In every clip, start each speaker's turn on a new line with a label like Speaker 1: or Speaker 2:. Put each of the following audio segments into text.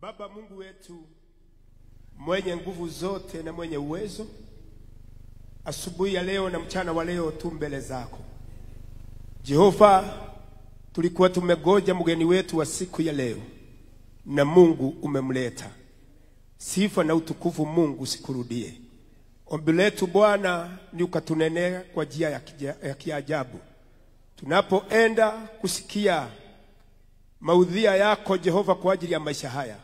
Speaker 1: Baba Mungu wetu mwenye nguvu zote na mwenye uwezo, asubuhi ya leo na mchana wa leo tu mbele zako Jehova. Tulikuwa tumegoja mgeni wetu wa siku ya leo, na Mungu umemleta. Sifa na utukufu Mungu sikurudie. Ombi letu Bwana ni ukatunenea kwa njia ya kiajabu. Tunapoenda kusikia maudhia yako Jehova kwa ajili ya maisha haya,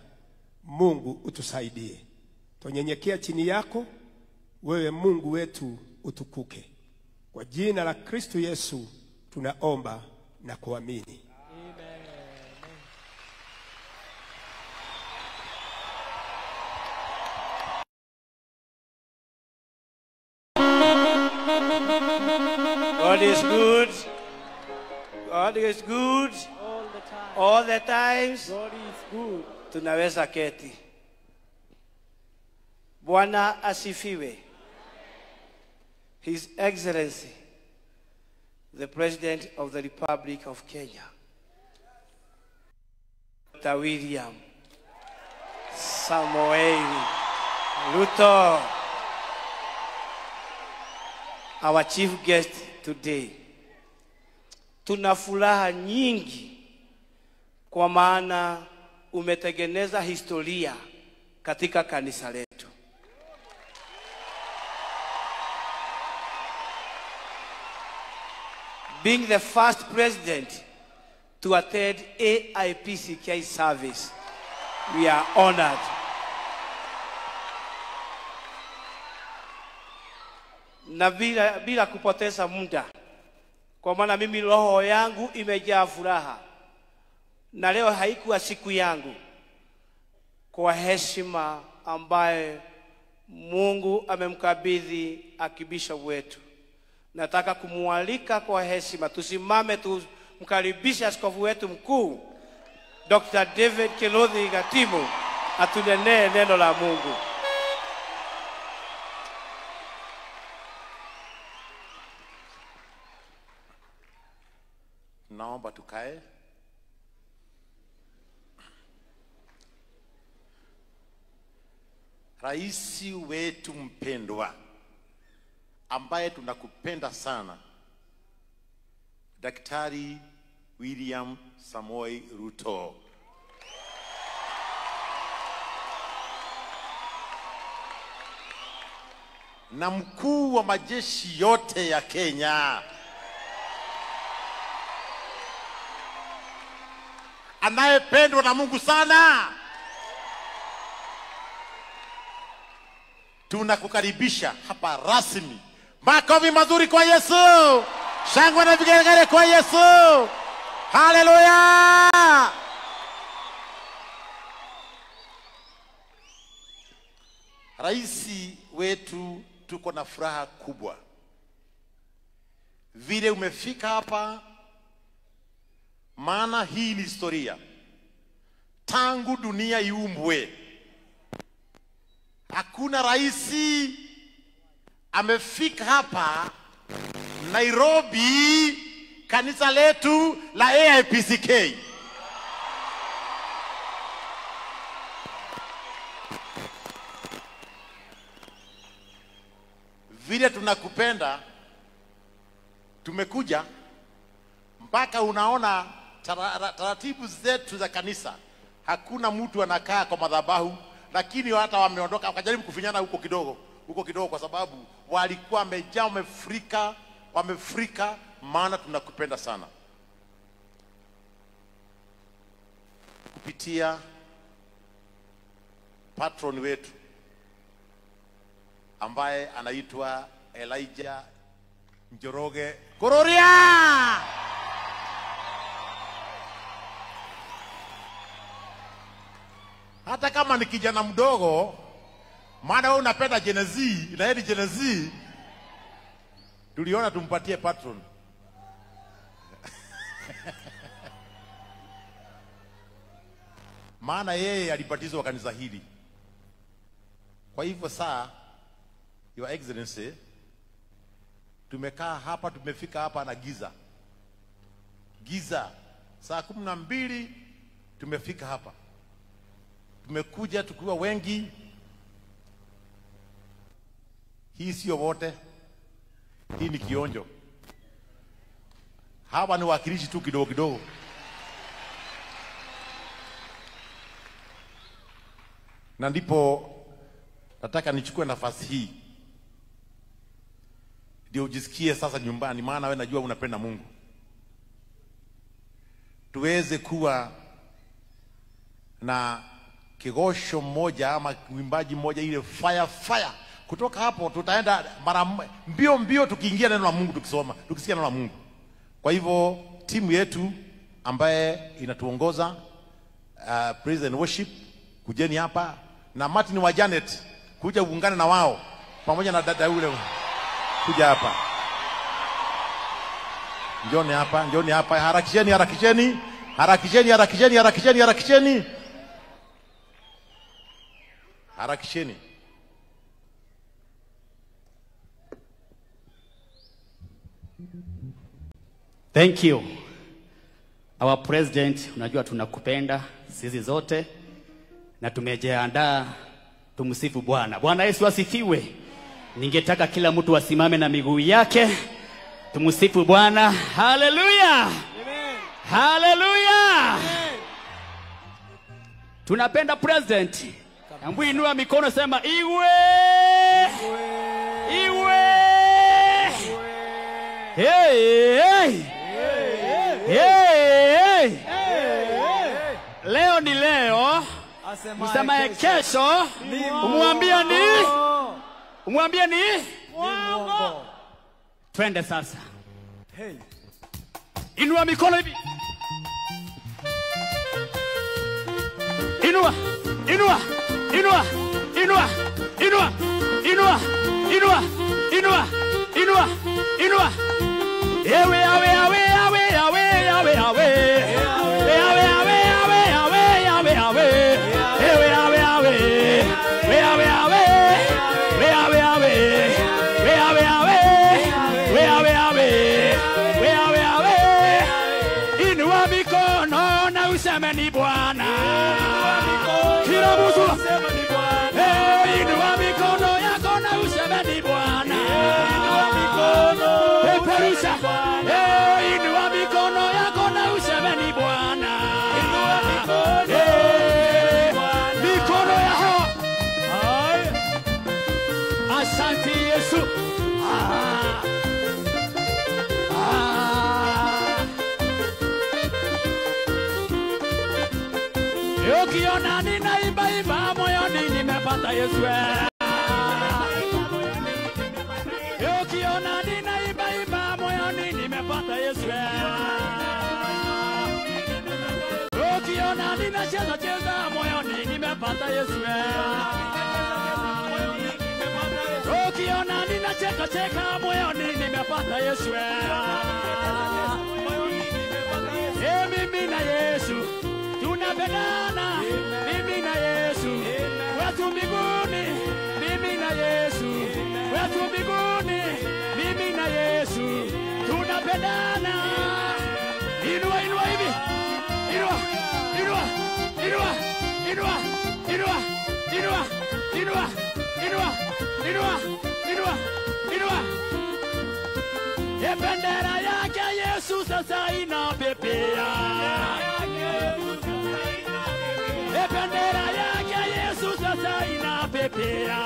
Speaker 1: Mungu utusaidie. Tunyenyekea chini yako, wewe Mungu wetu utukuke. Kwa jina la Kristo Yesu tunaomba na kuamini.
Speaker 2: Amen.
Speaker 3: God is good. God is good.
Speaker 2: All the time.
Speaker 3: All the times.
Speaker 2: God is good.
Speaker 3: Tunaweza keti. Bwana asifiwe. His Excellency, the President of the Republic of Kenya, Dr. William Samoei Ruto, our chief guest today. Tuna furaha nyingi kwa maana umetengeneza historia katika kanisa letu. Being the first president to attend AIPCK service, we are honored. Na bila kupoteza muda, kwa maana mimi roho yangu imejaa furaha, na leo haikuwa siku yangu, kwa heshima ambaye Mungu amemkabidhi akibisha wetu, nataka kumualika kwa heshima tusimame tumkaribishe askofu wetu mkuu Dr. David Kinuthi Gatimu atunenee neno la Mungu.
Speaker 4: Naomba tukae. Rais wetu mpendwa, ambaye tunakupenda sana, Daktari William Samoei Ruto, na mkuu wa majeshi yote ya Kenya, anayependwa na Mungu sana, tunakukaribisha hapa rasmi. Makofi mazuri kwa Yesu, shangwe na vigelegele kwa Yesu. Haleluya! Rais wetu, tuko na furaha kubwa vile umefika hapa, maana hii ni historia. Tangu dunia iumbwe, hakuna rais amefika hapa Nairobi, kanisa letu la AIPCK. Vile tunakupenda, tumekuja mpaka unaona taratibu zetu za kanisa. Hakuna mtu anakaa kwa madhabahu, lakini hata wameondoka wakajaribu kufinyana huko kidogo, huko kidogo, kwa sababu walikuwa wamejaa, wamefurika, maana tunakupenda sana. Kupitia patron wetu ambaye anaitwa Elijah Njoroge Kororia, hata kama ni kijana mdogo, maana wewe unapenda Gen Z na yeye ni Gen Z, tuliona tumpatie patron. Maana yeye alibatizwa kanisa hili. Kwa hivyo saa, Your Excellency, tumekaa hapa, tumefika hapa na giza. Giza, saa 12 tumefika hapa. Tumekuja tukiwa wengi. Hii sio wote, hii ni kionjo. Hawa ni wakilishi tu kidogo kidogo. Na ndipo nataka nichukue nafasi hii ndio ujisikie sasa nyumbani, maana wewe najua unapenda Mungu. Tuweze kuwa na kigosho mmoja ama mwimbaji mmoja, ile fire fire. Kutoka hapo tutaenda mara mbio mbio, tukiingia neno la Mungu, tukisoma, tukisikia neno la Mungu. Kwa hivyo timu yetu ambaye inatuongoza praise and worship, kujeni hapa, na Martin wa Janet kuja uungane na wao pamoja na dada yule, kuja hapa. Njoni hapa, njoni hapa, harakisheni, harakisheni, harakisheni, harakisheni, harakisheni, harakisheni, harakisheni.
Speaker 5: Thank you. Our president, unajua tunakupenda sisi zote na tumejiandaa tumsifu Bwana. Bwana Yesu asifiwe. Ningetaka kila mtu asimame na miguu yake. Tumsifu Bwana. Hallelujah.
Speaker 2: Amen.
Speaker 5: Hallelujah.
Speaker 2: Amen.
Speaker 5: Tunapenda president. Ambu inua mikono sema iwe. Iwe. Hey, hey. Hey, hey. Leo ni leo. Msemaye kesho umwambie ni? Umwambie ni?
Speaker 2: Mwongo.
Speaker 5: Twende sasa.
Speaker 2: Hey.
Speaker 5: Inua mikono hivi. Inua, inua, inua, inua, inua, inua, inua, inua, inua, inua. Ewe, awe, awe, awe, awe, awe, awe. Awe, awe, awe, awe, awe, awe. Ewe, awe, awe. We, awe, awe. We, awe, awe. We, awe, awe. We, awe, awe. We, awe, awe. Inua mikono na useme ni Bwana. Kila mtu hey, inua mikono yako na useme ni Bwana. Peperusha. Hey, inua mikono yako na useme ni Bwana. Hey, mikono yako. Asante Yesu. Ah. Ah. Ukiona ninaimba imba moyoni nimepata Yesu. Ukiona ninaimba imba moyoni nimepata Yesu. Ukiona ninacheza cheza moyoni nimepata Yesu. Ukiona ninacheka cheka moyoni nimepata Yesu. Eh, mimi na Yesu tunapendana, mimi na Yesu wetu mbinguni, mimi na Yesu wetu mbinguni, mimi na Yesu tunapendana. Inua, inua hivi, inua, inua, inua, inua, inua, inua, inua, inua, inua, inua, inua. E bendera yake Yesu sasa inapepea. E bendera yake Yesu sasa inapepea.